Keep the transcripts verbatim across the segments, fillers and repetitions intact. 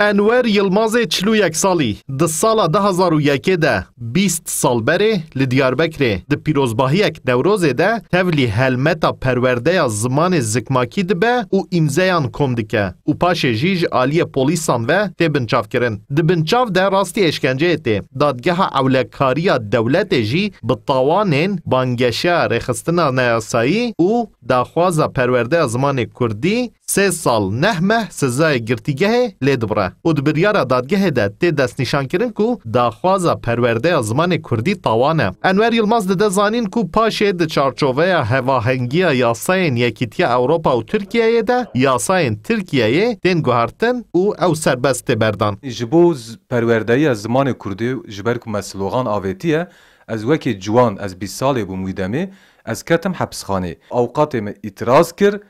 Enwer Yilmazê çil û yek salî, di sala du hazar û yekê de, bîst sal berê, li Diyarbekirê, di pîrozbahiyek Newrozê de tevlî helmeta perwerdeya zimanê zikmakî dibe û îmzeyan kom dike û paşê jî ji aliyê polîsan ve tê binçavkirin. Di binçav de rastî êşkenceyê tê. Dadgeha Ewlekariya Dewletê jî bi tawanên bangeşeya rêxistina neyasayî û daxwaza perwerdeya zimanê kurdî sê sal neh meh sezayê girtîgehê lê dibire û di biryara dadgehê de tê destnîşankirin ku daxwaza perwerdeya zimanê kurdî tawan e. Enwer Yilmaz dide zanîn ku paşê di çarçoveya hevahengiya yasayên Yekîtiya Ewropa û Tirkiyeyê de yasayên Tirkiyeyê tên guhertin û ew serbest tê berdan. Ji bo z-, perwerdeyiya zimanê kurdî, ji ber ku me slogan avêtiye, ez wekî ciwan, ez bîst salê bûm wî demê, ez ketim hepisxanê. Awqatê min îtiraz kir,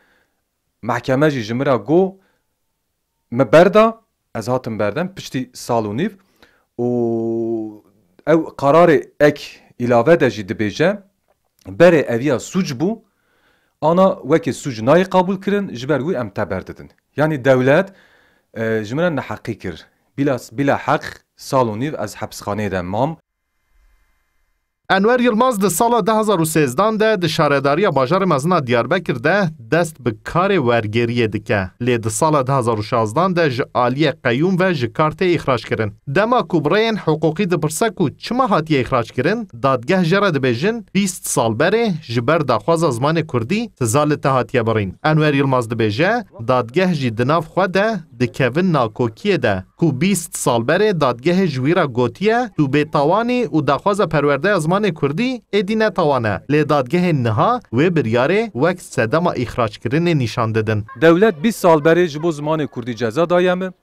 mehkeme jî ji min re got, min berda, ez hatim berdan piştî sal û nîv û ew qararê ek îlave de jî dibêje, berê eviya sûc bû, ana wekî sûc nayê qebûl kirin, ji ber wî em te berdidin. Yanî dewlet, e, ji min re neheqî kir. Bila, bila heq sal û nîv ez hepisxaneyê de mam. Enwer Yilmaz di sala du hazar û sêzdan de di Şaredariya Bajarê Mezin a Diyarbekir de dest bi karê wergeriyê dike. Lê di sala du hazar û şazdan de ji aliyê qeyûm ve ji kar tê îxrac kirin. Dema ku bi rêyên hiqûqî dipirse ku çima hatiye îxrac kirin, dadgeh jê re dibêjin bîst sal berê ji ber daxwaza zimanê kurdî siza li te hatiye birîn. Enwer Yilmaz dibêje, dadgeh jî di nav xwe de dikevin nakokiyê de. Ku bîst sal berê dadgehê ji wî re gotiye, tu bêtawan î û daxwaza perwerdeya zimanê kurdî êdî ne tawan e. Lê dadgehên niha wê biryarê wek sedema îxrackirinê nîşan didin. Dewlet bîst sal berê ji bo zimanê kurdî ceza daye min.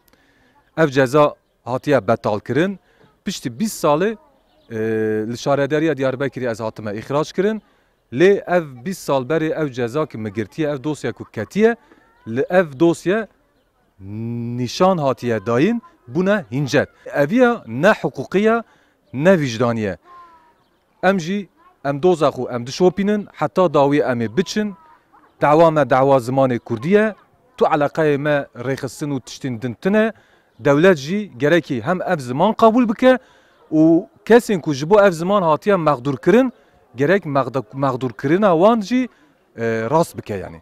Ev ceza hatiye betalkirin. Piştî bîst salê, e, li Şaredariya Diyarbekirê ez hatime îxrac kirin. Lê ev bîst sal berê ev ceza ki min girtiye, ev dosya ku ketiye, li ev dosye nîşan hatiye dayîn, bûne hîncet. Eviya ne hiqûqî ye, ne vîcdanî ye. Em jî, em doza xwe em dişopînin, heta dawî em ê biçin. Dawa me dawa zimanê kurdî ye. Tu eleqeyê me rêxistin û tiştên din tune. Dewlet jî gerekî hem ev ziman qebûl bike û kesên ku ji bo ev ziman hatiye mexdûrkirin, gerek mexde-, mexdûrkirina wan jî, e, rast bike, yanî.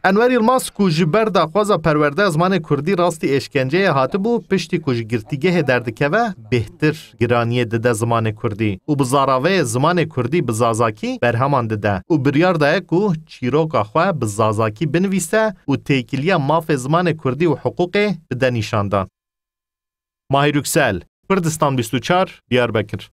Enwer Yilmaz ku ji ber daxwaza perwerdeya zimanê kurdî rastî êşkenceyê hatibû, piştî ku ji girtîgehê derdikeve, bêhtir giraniyê dide zimanê kurdî û bi zaraveyê zimanê kurdî bi zazakî berheman dide û biryar daye ku çîroka xwe bi zazakî binivîse û têkiliya mafê zimanê kurdî û hiqûqê bide nîşandan. Mahir Yüksel, Kurdistan bîst û çar, Diyarbekir.